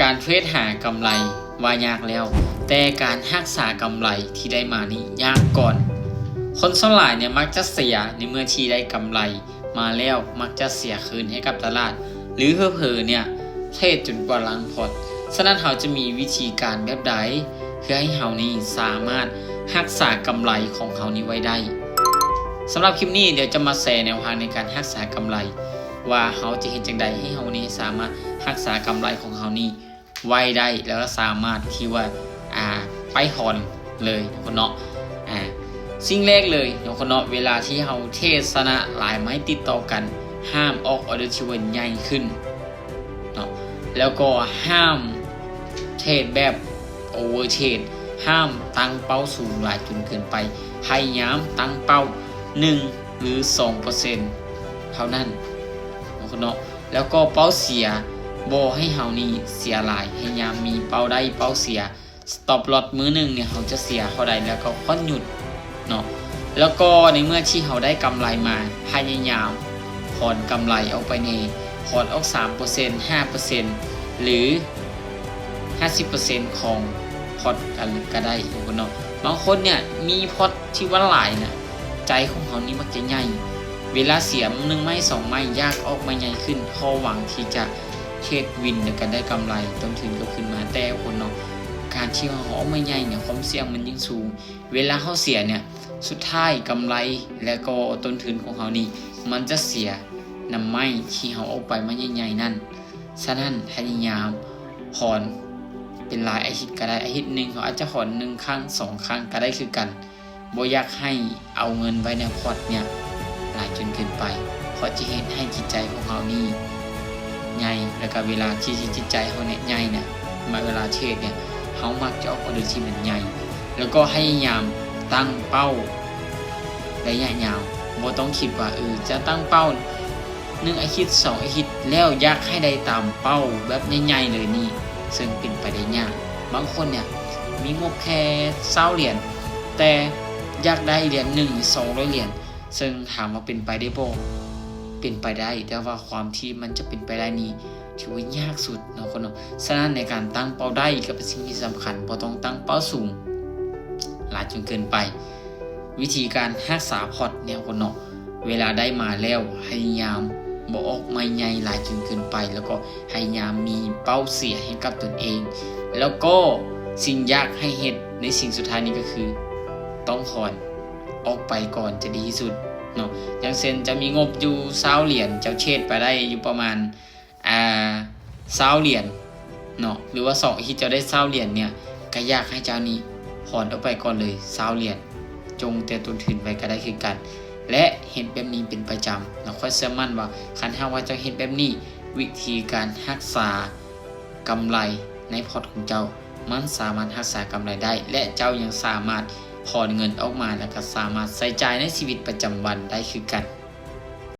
ການເທຣດຫາກຳໄລວ່າຍາກແລ້ວ, ແຕ່ການຮັກສາກຳໄລທີ່ໄດ້ມານີ້ຍາກກ່ອນ. ຄົນສ່ວນຫຼາຍເນຍມັກຈະເສຍໃນເມື່ອທີ່ໄດ້ກຳໄລມາແລ້ວ, ມັກຈະເສຍຄືນໃຫ້ກັບຕະຫຼາດ ຫຼື ເຜີໆເນຍເທຣດຈົນກວ່າລ້າງພອດ. ສະນັ້ນເຮົາຈະມີວິທີການແບບໃດ ເພື່ອໃຫ້ເຮົານີ້ສາມາດຮັກສາກຳໄລຂອງເຮົານີ້ໄວ້ໄດ້? ສຳລັບຄລິບນີ້ ດຽວຈະມາແຊແນວທາງໃນການຮັກສາກຳໄລ ວ່າເຮົາຈະເຮັດຈັ່ງໃດໃຫ້ເຮົານີ້ສາມາດຮັກສາກຳໄລຂອງເຮົານີ້ໄວ້ໄດ້ ແລ້ວກໍສາມາດທີ່ວ່າ ອ່າ ໄປຖອນເລີຍເນາະ ເນາະ. ອ່າ ສິ່ງແລກເລີຍເນາະ ເນາະ ເວລາທີ່ເຮົາເທຣດຊະນະຫຼາຍໄມ້ຕິດຕໍ່ກັນ ຫ້າມອອກອອເດີທີ່ວ່າໃຫຍ່ຂຶ້ນເນາະ ແລ້ວກໍຫ້າມເທຣດແບບໂອເວີເທຣດ, ຫ້າມຕັ້ງເປົ້າສູງຫຼາຍຈົນເກີນໄປ, ພະຍາຍາມຕັ້ງເປົ້າໜຶ່ງ ຫຼື ສອງເປີເຊັນເທົ່ານັ້ນເນາະ ເນາະ. ແລ້ວກໍເປົ້າເສຍ ບໍ່ໃຫ້ເຮົານີ້ເສຍຫຼາຍ, ພະຍາຍາມມີເປົ້າໄດ້ເປົ້າເສຍ. ສະຕັອບລອສມື້ໜຶ່ງນີ້ເຮົາຈະເສຍເທົ່າໃດ ແລ້ວກໍຄ່ອຍຢຸດເນາະ. ແລ້ວກໍໃນເມື່ອທີ່ເຮົາໄດ້ກຳໄລມາ ພະຍາຍາມຖອນກຳໄລອອກໄປແດ່, ຖອນອອກສາມເປີເຊັນ ຫ້າເປີເຊັນ ຫຼື ຫ້າສິບເປີເຊັນຂອງພອດກັນກໍໄດ້ເນາະ. ບາງຄົນເນຍມີພອດທີ່ວ່າຫຼາຍນະ, ໃຈຂອງເຮົານີ້ມັກຈະໃຫຍ່, ເວລາເສຍໜຶ່ງໄມ້ສອງໄມ້ ຢາກອອກໄມ້ໃຫຍ່ຂຶ້ນ ເພາະຫວັງທີ່ຈະເທຣດວິນ ແລ້ວກໍໄດ້ກຳໄລ, ຕົ້ນທຶນກໍຂຶ້ນມາ. ແຕ່ຄົນເນາະ ການທີ່ເຮົາອອກໄມ້ໃຫຍ່ເນຍ ຄວາມສ່ຽງມັນຍິ່ງສູງ, ເວລາເຮົາເສຍເນຍ ສຸດທ້າຍກຳໄລ ແລະກໍຕົ້ນທຶນຂອງເຮົານີ້ ມັນຈະເສຍນຳໄມ້ທີ່ເຮົາອອກໄປມາໃຫຍ່ໆນັ້ນ. ສະນັ້ນພະຍາຍາມຖອນເປັນຫຼາຍອາທິດກໍໄດ້, ອາທິດໜຶ່ງເຮົາອາດຈະຖອນໜຶ່ງຄັ້ງສອງຄັ້ງກໍໄດ້ຄືກັນ. ບໍ່ຢາກໃຫ້ເອົາເງິນໄວ້ໃນພອດເນຍຫຼາຍຈົນເກີນໄປ, ເພາະຈະເຮັດໃຫ້ຈິດໃຈຂອງເຮົານີ້ໃຫຍ່, ແລ້ວກໍເວລາທີ່ຈິດໃຈເຮົາເນຍໃຫຍ່ເນຍ ມາເວລາເທຣດເນຍ ເຮົາມັກຈະອອກອອເດີທີ່ມັນໃຫຍ່. ແລ້ວກໍພະຍາຍາມຕັ້ງເປົ້າໄລຍະຍາວ, ບໍ່ຕ້ອງຄິດວ່າ ເອີ ຈະຕັ້ງເປົ້າໜຶ່ງອາທິດ ສອງອາທິດ ແລ້ວຢາກໃຫ້ໄດ້ຕາມເປົ້າແບບໃຫຍ່ໆເລີຍນີ້ ເຊິ່ງເປັນໄປໄດ້ຍາກ. ບາງຄົນເນຍມີງົບແຄ່ຊາວຫຼຽນ ແຕ່ຢາກໄດ້ຫຼຽນໜຶ່ງ ສອງຮ້ອຍຫຼຽນ, ເຊິ່ງຖາມວ່າເປັນໄປໄດ້ບໍ່? ເປັນໄປໄດ້, ແຕ່ວ່າຄວາມທີ່ມັນຈະເປັນໄປໄດ້ນີ້ ຖືວ່າຍາກສຸດເນາະຄົນເນາະ. ສະນັ້ນໃນການຕັ້ງເປົ້າໄດ້ກໍເປັນສິ່ງທີ່ສຳຄັນ, ບໍ່ຕ້ອງຕັ້ງເປົ້າສູງຫຼາຍຈົນເກີນໄປ. ວິທີການຮັກສາພອດເນຍຄົນເນາະ, ເວລາໄດ້ມາແລ້ວພະຍາຍາມບໍ່ອອກໄມ້ໃຫຍ່ຫຼາຍຈົນເກີນໄປ, ແລ້ວກໍພະຍາຍາມມີເປົ້າເສຍໃຫ້ກັບຕົນເອງ, ແລ້ວກໍສິ່ງຢາກໃຫ້ເຮັດໃນສິ່ງສຸດທ້າຍນີ້ກໍຄື ຕ້ອງຖອນອອກໄປກ່ອນຈະດີທີ່ສຸດເນາະ. ຢ່າງເຊັ່ນ ເຈົ້າມີງົບຢູ່ຊາວຫຼຽນ, ເຈົ້າເທຣດໄປໄດ້ຢູ່ປະມານ ອ່າ ຊາວຫຼຽນເນາະ ຫຼືວ່າສອງອາທິດເຈົ້າໄດ້ຊາວຫຼຽນເນຍ, ກໍຢາກໃຫ້ເຈົ້ານີ້ຖອນອອກໄປກ່ອນເລີຍຊາວຫຼຽນ, ຈົ່ງແຕ່ຕົ້ນທຶນໄວ້ກໍໄດ້ຄືກັນ ແລະ ເຮັດແບບນີ້ເປັນປະຈຳ. ແລ້ວຂ້ອຍເຊື່ອໝັ້ນວ່າ ຄັນຫາກວ່າເຈົ້າເຮັດແບບນີ້, ວິທີການຮັກສາກຳໄລໃນພອດຂອງເຈົ້າ ມັນສາມາດຮັກສາກຳໄລໄດ້ ແລະ ເຈົ້າຍັງສາມາດຖອນເງິນອອກມາ ແລ້ວກໍສາມາດໃຊ້ຈ່າຍໃນຊີວິດປະຈຳວັນໄດ້ຄືກັນ.